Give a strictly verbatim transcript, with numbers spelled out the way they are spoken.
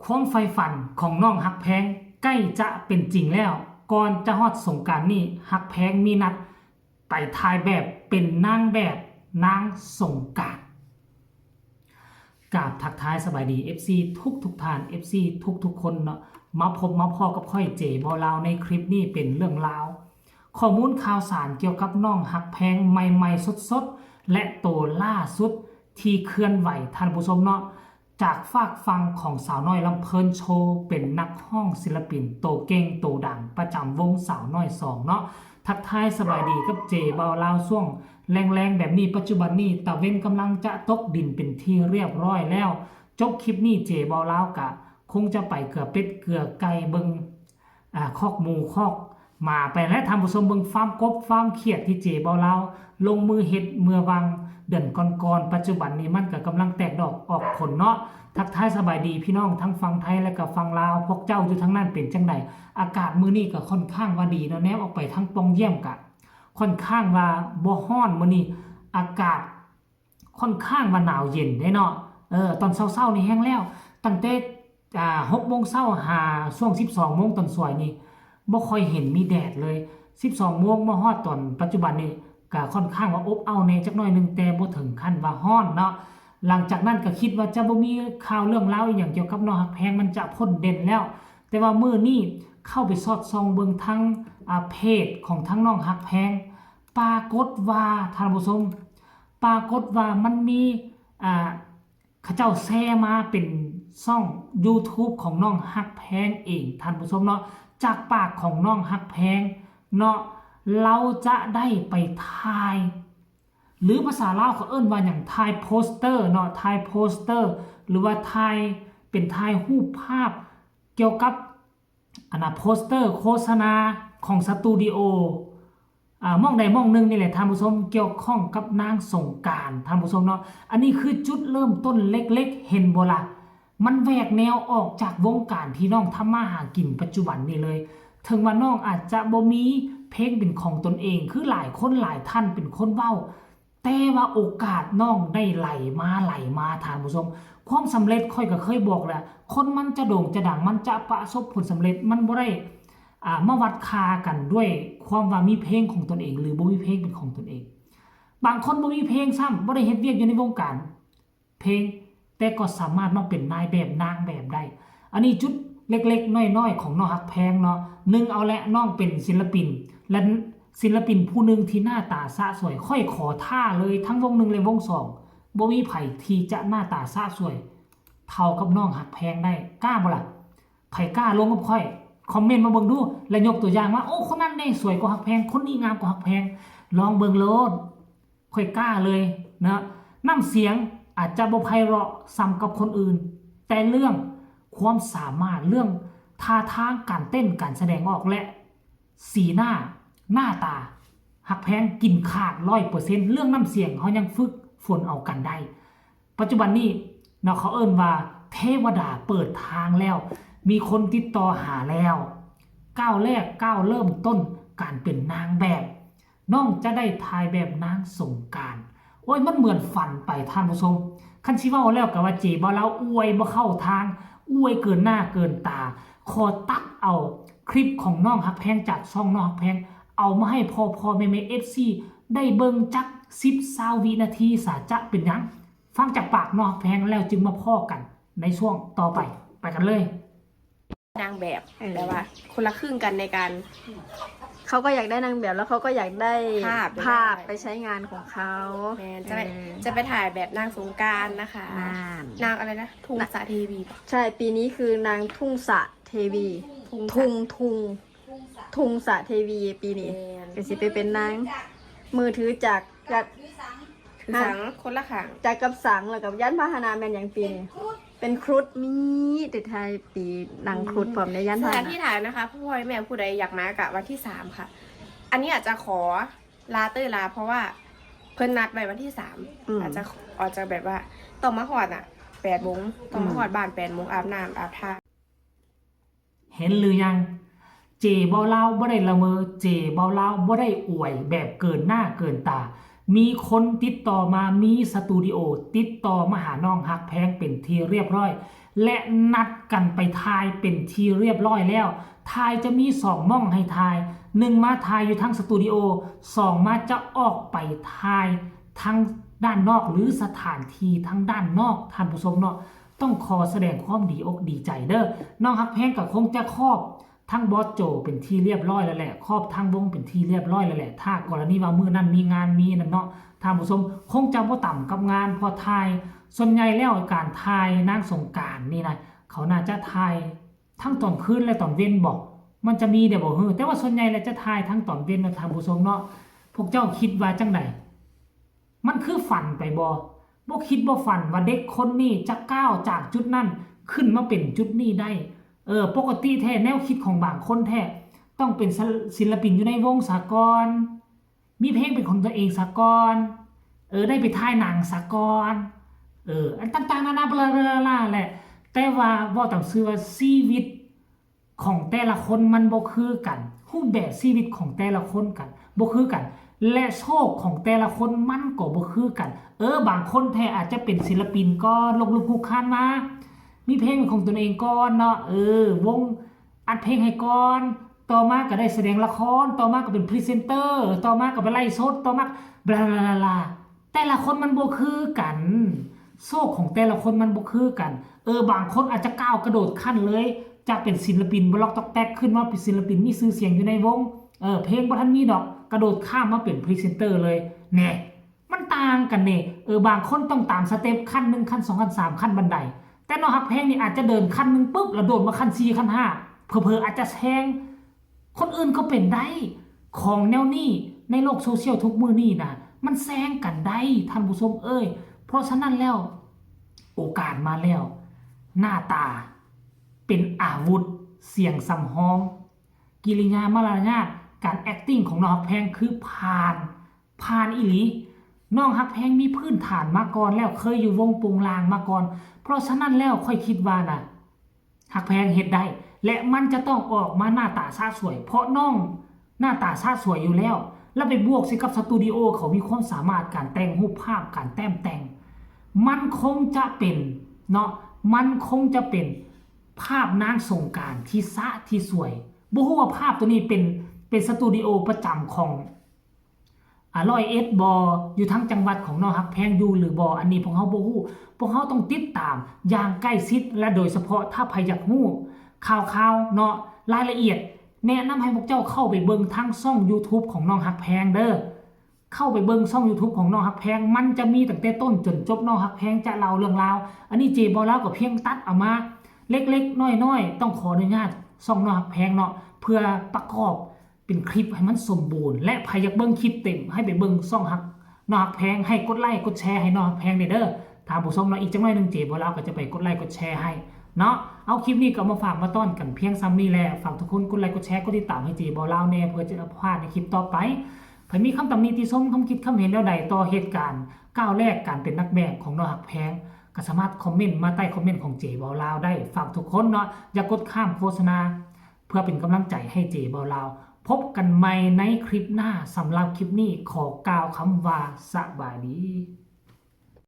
ความใฝ่ฝันของน้องฮักแพงใกล้จะเป็นจริงแล้ว ก่อนจะฮอดสงกรานต์นี้ ฮักแพงมีนัดไปถ่ายแบบเป็นนางแบบนางสงกรานต์ กราบทักทายสบายดี เอฟซี ทุกทุกท่าน เอฟซี ทุกทุกคนเนาะ มาพบมาพ้อกับข้อยเจบ่าวลาวในคลิปนี้เป็นเรื่องราว ข้อมูลข่าวสารเกี่ยวกับน้องฮักแพงใหม่ๆสดๆ และโตล่าสุดที่เคลื่อนไหวท่านผู้ชมเนาะ จากฝากฝั่งของสาวน้อยลำเพลินโชว์ เป็นนักฮ้องศิลปินโตเก่งโตดังประจำวงสาวน้อยสองเนาะ ทักทายสบายดีกับเจบ่าวลาวช่วงแลงๆแบบนี้ ปัจจุบันนี้ตะเว็นกำลังจะตกดินเป็นที่เรียบร้อยแล้ว จบคลิปนี้เจบ่าวลาวกะคงจะไปเกือเป็ดเกือไก่เบิ่ง อ่า คอกหมูคอกหมาไปและท่านผู้ชมเบิ่งฟาร์มกบฟาร์มเขียดที่เจบ่าวลาวลงมือเฮ็ดเมื่อวางเดือนก่อนๆ ปัจจุบันนี้มันก็กำลังแตกดอกออกผลเนาะ ทักทายสบายดีพี่น้องทั้งฝั่งไทยและก็ฝั่งลาว พวกเจ้าอยู่ทางนั้นเป็นจั่งใด อากาศมื้อนี้ก็ค่อนข้างว่าดีเนาะ แนมออกไปทางป่องเยี่ยมกะค่อนข้างว่าบ่ฮ้อนมื้อนี้ อากาศ ค่อนข้างว่าหนาวเย็นเด้เนาะ เออ ตอนเช้าๆนี่แฮงแล้ว ตั้งแต่ อ่า หกโมงเช้าหาช่วงสิบสองโมงตอนสวยนี่ บ่ค่อยเห็นมีแดดเลย สิบสองโมงมาฮอดตอนปัจจุบันนี่ ก็ค่อนข้างว่าอบอ้าวแหน่จักหน่อยหนึ่ง แต่บ่ถึงขั้นว่าฮ้อนเนาะ หลังจากนั้นก็คิดว่าจะบ่มีข่าวเรื่องราวอีหยังเกี่ยวกับน้องฮักแพง มันจะพ้นเด่นแล้ว แต่ว่ามื้อนี้เข้าไปสอดส่องเบิ่งทาง อ่า เพจของทางน้องฮักแพง ปรากฏว่าท่านผู้ชม ปรากฏว่ามันมี อ่า เขาเจ้าแชร์มาเป็นช่อง YouTube ของน้องฮักแพงเองท่านผู้ชมเนาะ จากปากของน้องฮักแพงเนาะ เราจะได้ไปถ่าย หรือภาษาลาวเขาเอิ้นว่าหยัง ถ่ายโปสเตอร์เนาะ ถ่ายโปสเตอร์ หรือว่าถ่าย เป็นถ่ายรูปภาพเกี่ยวกับ อันน่ะ โปสเตอร์โฆษณาของสตูดิโอ อ่า หม่องใดหม่องหนึ่งนี่แหละท่านผู้ชม เกี่ยวข้องกับนางสงกรานต์ท่านผู้ชมเนาะ อันนี้คือจุดเริ่มต้นเล็กๆ เห็นบ่ล่ะ มันแหวกแนวออกจากวงการที่น้องทำมาหากินปัจจุบันนี่เลย ถึงว่าน้องอาจจะบ่มีเพลงเป็นของตนเอง คือหลายคนหลายท่านเป็นคนเว้า แต่ว่าโอกาสน้องได้ไหลมาไหลมาท่านผู้ชม ความสำเร็จข้อยก็เคยบอกแหละ คนมันจะโด่งจะดัง มันจะประสบผลสำเร็จ มันบ่ได้ อ่า มาวัดค่ากันด้วยความว่ามีเพลงของตนเอง หรือบ่มีเพลงเป็นของตนเอง บางคนบ่มีเพลงซ้ำ บ่ได้เฮ็ดเวียกอยู่ในวงการเพลง แต่ก็สามารถมาเป็นนายแบบนางแบบได้ อันนี้จุดเล็กๆน้อยๆของน้องฮักแพงเนาะ หนึ่งเอาแหละ น้องเป็นศิลปิน และศิลปินผู้หนึ่งที่หน้าตาสะสวย ข้อยขอท้าเลยทั้งวงหนึ่งและวงสอง บ่มีไผที่จะหน้าตาสะสวยเท่ากับน้องฮักแพงได้ กล้าบ่ล่ะ ไผกล้าลงกับข้อย คอมเมนต์มาเบิ่งดู และยกตัวอย่างว่า โอ้ คนนั้นแน่สวยกว่าฮักแพง คนนี้งามกว่าฮักแพง ลองเบิ่งโลด ข้อยกล้าเลยนะ น้ำเสียงอาจจะบ่ไพเราะส่ำกับคนอื่น แต่เรื่องความสามารถ เรื่องท่าทางการเต้น การแสดงออก และสีหน้า หน้าตา ฮักแพงกินขาดร้อยเปอร์เซ็นต์ เรื่องน้ำเสียงเฮายังฝึกฝนเอากันได้ ปัจจุบันนี้เนาะ เขาเอิ้นว่าเทวดาเปิดทางแล้ว มีคนติดต่อหาแล้ว ก้าวแรก ก้าวเริ่มต้นการเป็นนางแบบ น้องจะได้ถ่ายแบบนางสงกรานต์ โอ้ย มันเหมือนฝันไปท่านผู้ชม คันสิเว้าแล้วก็ว่าเจบ่าวลาวอวยบ่เข้าทาง อวยเกินหน้าเกินตา ขอตัดเอาคลิปของน้องฮักแพงจากช่องน้องฮักแพง เอามาให้พ่อพ่อแม่แม่ เอฟซี ได้เบิ่งจักสิบซาววินาทีสา จะเป็นหยัง ฟังจากปากน้องฮักแพงแล้วจึงมาพ้อกันในช่วงต่อไป ไปกันเลย นางแบบ เออ แต่ว่าคนละครึ่งกันในการ เขาก็อยากได้นางแบบแล้วเขาก็อยากได้ ภาพ ภาพไปใช้งานของเขา แมนจะไป เออ จะไปถ่ายแบบนางสงกรานต์นะคะ น่าน นางอะไรนะทุงสาเทวีปะ ใช่ปีนี้คือนางทุ่งสะเทวี ทุ่งสะ ทุงทุงทุงสะเทวีปีนี้ แมน ก็สิไปเป็นนางมือถือจากจาก คือสังคนละข้าง จากกับสังแล้วกับยานพาหนะแม่นหยังปีนี้เป็นครุฑมีแต่ไทยปีนางครุฑพร้อมในยาน ส พาห ถาน นะ ที่ถ่ายนะคะพ่อพ่อแม่ผู้ใดอยากมากะวันที่สามค่ะ อันนี้อาจจะขอลาเต้ยลาเพราะว่าเพิ่นนัดไว้วันที่สาม อืม อาจจะอาจจะแบบว่าต้องมาฮอดอ่ะแปดโมงต้องมาฮอดบ้านแปดโมงอาบน้ำอาบท่า เห็นหรือยัง เจบ่าวลาวบ่ได้ละเมอ เจบ่าวลาวบ่ได้อวยแบบเกินหน้าเกินตา มีคนติดต่อมา มีสตูดิโอติดต่อมาหาน้องฮักแพงเป็นที่เรียบร้อย และนัดกันไปถ่ายเป็นที่เรียบร้อยแล้ว ถ่ายจะมีสองหม่องให้ถ่าย หนึ่งมาถ่ายอยู่ทางสตูดิโอ สองมาจะออกไปถ่ายทางด้านนอกหรือสถานที่ทางด้านนอก ท่านผู้ชมเนาะ ต้องขอแสดงความดีอกดีใจเด้อ น้องฮักแพงก็คงจะครอบทั้งบอสโจเป็นที่เรียบร้อยแล้วแหละ ครอบทั้งวงเป็นที่เรียบร้อยแล้วแหละ ถ้ากรณีว่ามื้อนั้นมีงานมีนั่นเนาะ ท่านผู้ชม คงจะบ่ต่ำกับงาน เพราะถ่าย ส่วนใหญ่แล้วการถ่ายนางสงกรานต์นี่นะ เขาน่าจะถ่ายทั้งตอนคืนและตอนเว็นบ่ มันจะมีเด้บ่ เฮ้อ แต่ว่าส่วนใหญ่แล้วจะถ่ายทั้งตอนเว็นเนาะ ท่านผู้ชมเนาะ พวกเจ้าคิดว่าจั่งใด มันคือฝันไปบ่ บ่คิดบ่ฝันว่าเด็กคนนี้จะก้าวจากจุดนั้นขึ้นมาเป็นจุดนี้ได้ เออ ปกติแท้แนวคิดของบางคนแท้ ต้องเป็นศิล- ศิลปินอยู่ในวงสากล มีเพลงเป็นของตัวเองสากล เออ ได้ไปถ่ายหนังสากล เออ อันต่างๆ นานาบลาบลาบลาแหละ แต่ว่าเว้าตามซื่อว่าชีวิตของแต่ละคนมันบ่คือกัน รูปแบบชีวิตของแต่ละคนกัน บ่คือกัน และโชคของแต่ละคนมันก็บ่คือกัน เออ บางคนแท้อาจจะเป็นศิลปินก่อน ล้มลุกคลุกคลานมา มีเพลงเป็นของตนเองก่อนเนาะ เออ วงอัดเพลงให้ก่อน ต่อมาก็ได้แสดงละคร ต่อมาก็เป็นพรีเซนเตอร์ ต่อมาก็ไปไลฟ์สด ต่อมาบลาบลาบลา แต่ละคนมันบ่คือกัน โชคของแต่ละคนมันบ่คือกัน เออ บางคนอาจจะก้าวกระโดดขั้นเลย จากเป็นศิลปินบล็อกตอกแตกขึ้นมาเป็นศิลปินมีชื่อเสียงอยู่ในวง เออ เพลงบ่ทันมีดอก กระโดดข้ามมาเป็นพรีเซนเตอร์เลย แน่ มันต่างกันเน่ เออ บางคนต้องตามสเต็ปขั้นหนึ่ง ขั้นสอง ขั้นสาม ขั้นบันได แต่น้องฮักแพงนี่อาจจะเดินขั้นหนึ่งปุ๊บ แล้วโดดมาขั้นสี่ ขั้นห้า เผลอๆ อาจจะแซงคนอื่นก็เป็นได้ ของแนวนี้ในโลกโซเชียลทุกมื้อนี้นะ มันแซงกันได้ ท่านผู้ชมเอ้ย เพราะฉะนั้นแล้ว โอกาสมาแล้ว หน้าตาเป็นอาวุธ เสียงสำฮอง กิริยามารยาท การ acting ของน้องฮักแพงคือผ่าน ผ่านอีหลี น้องฮักแพงมีพื้นฐานมาก่อนแล้ว เคยอยู่วงโปงลางมาก่อน เพราะฉะนั้นแล้วข้อยคิดว่านะ ฮักแพงเฮ็ดได้ และมันจะต้องออกมาหน้าตาสะสวย เพราะน้องหน้าตาสะสวยอยู่แล้ว แล้วไปบวกใส่กับสตูดิโอเขามีความสามารถการแต่งรูปภาพ การแต้มแต่ง มันคงจะเป็นเนาะ มันคงจะเป็นภาพนางสงกรานต์ที่สะที่สวย บ่ฮู้ว่าภาพตัวนี้เป็น เป็นสตูดิโอประจำของ อ่า ร้อยเอ็ด บ่ อยู่ทางจังหวัดของน้องฮักแพงอยู่หรือบ่ อันนี้พวกเฮาบ่ฮู้ พวกเฮาต้องติดตามอย่างใกล้ชิด และโดยเฉพาะถ้าใผอยากฮู้ข่าวๆ เนาะ รายละเอียด แนะนำให้พวกเจ้าเข้าไปเบิ่งทางช่อง YouTube ของน้องฮักแพงเด้อ เข้าไปเบิ่งช่อง YouTube ของน้องฮักแพง มันจะมีตั้งแต่ต้นจนจบ น้องฮักแพงจะเล่าเรื่องราว อันนี้เจบ่าวลาวก็เพียงตัดเอามาเล็กๆ น้อยๆ ต้องขออนุญาตช่องน้องฮักแพงเนาะ เพื่อประกอบเป็นคลิปให้มันสมบูรณ์ และใผอยากเบิ่งคลิปเต็ม ให้ไปเบิ่งช่องฮัก น้องฮักแพง ให้กดไลค์กดแชร์ให้น้องฮักแพงแหน่เด้อ ท่านผู้ชมเนาะ อีกจักหน่อยหนึ่งเจบ่าวลาวก็จะไปกดไลค์กดแชร์ให้เนาะ เอาคลิปนี้ก็มาฝากมาต้อนกันเพียงส่ำนี้แหละ ฝากทุกคนกดไลค์กดแชร์กดติดตามให้เจบ่าวลาวแหน่ เพื่อจะบ่พลาดในคลิปต่อไป ใผมีคำตำหนิติชม คำคิดคำเห็นแนวใดต่อเหตุการณ์ก้าวแรกการเป็นนักแบกของน้องฮักแพง ก็สามารถคอมเมนต์มาใต้คอมเมนต์ของเจบ่าวลาวได้ ฝากทุกคนเนาะ อย่ากดข้ามโฆษณา เพื่อเป็นกำลังใจให้เจบ่าวลาว พบกันใหม่ในคลิปหน้า สำหรับคลิปนี้ขอกล่าวคำว่าสบายดี